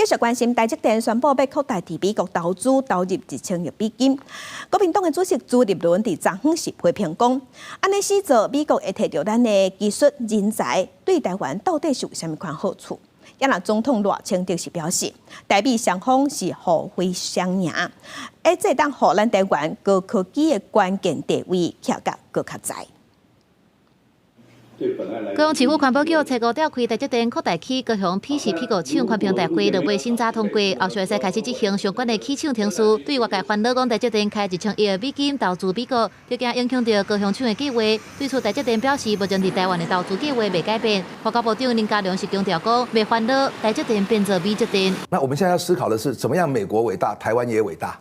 續關心台積電宣布欲擴大佇美國投資，投入1000億美金。國民黨的主席朱立倫佇昨昏是批評講，按呢死做美國會提著咱的技術人才，對台灣到底是有啥物款好處？也若總統賴清德是表示，台美雙方是互惠雙贏，會當予咱台灣高科技的關鍵地位徛甲閣較在。高雄市府環保局初五召開台積電擴大去高雄 PCP 廠環評大會，落尾審查通過，後續會使開始執行相關的起廠程序。對外界煩惱講台積電開1000億美金投資美國，就驚影響著高雄廠的計劃。對此台積電表示，目前佇台灣的投資計劃未改變。外交部長林佳龍是強調講，袂煩惱台積電變做美積電。那我們現在要思考的是，怎麼樣美國偉大，台灣也偉大，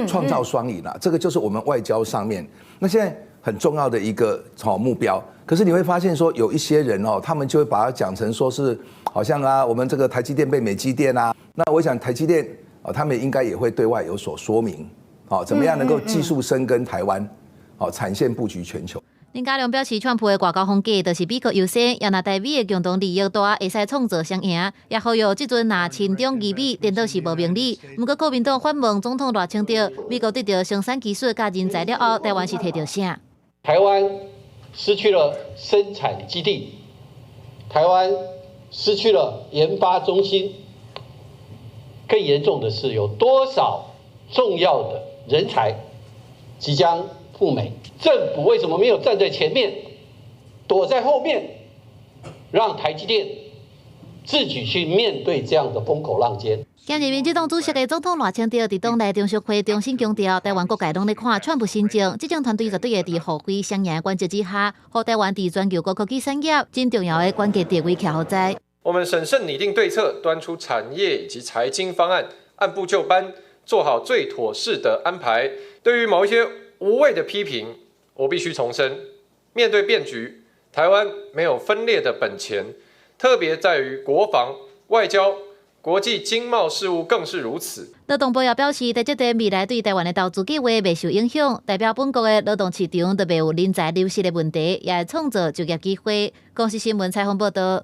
創造雙贏啊，這個就是我們外交上面那現在很重要的一個好目標。可是你會發現說，有一些人哦，他們就會把它講成說是好像啊，我們這個台積電被美積電啊。那我想台積電啊，他們應該也會對外有所說明，哦，怎麼樣能夠技術深耕台灣，哦，產線布局全球。林佳龍表示，川普的外交風格就是美國優先，也若台美的共同利益大，會使創造雙贏。也呼籲這陣若親中疑美，顛倒是無明理。毋過國民黨反問總統賴清德，美國得著生產技術佮人才了後，台灣是提著啥？台灣失去了生產基地，台灣失去了研發中心，更嚴重的是，有多少重要的人才即將赴美？政府為什麼沒有站在前面，躲在後面，讓台積電自己去面對這樣的風口浪尖？兼任民進黨主席的總統賴清德佇黨內中常會重新強調，台灣各界攏咧看川普新政，執政團隊絕對會佇互惠雙贏原則之下，予台灣佇全球高科技產業真重要的關鍵地位徛予在。我們審慎擬定對策，端出產業以及財經方案，按部就班做好最妥適的安排。對於某一些無謂的批評，我必須重申，面對變局，台灣沒有分裂的本錢，特別在於國防、外交、國際經貿事務更是如此。勞動部也表示，台積電未來對台灣的投資計劃袂受影響，代表本國的勞動市場都袂有人才流失的問題，也會創造就業機會。公視新聞採訪報道。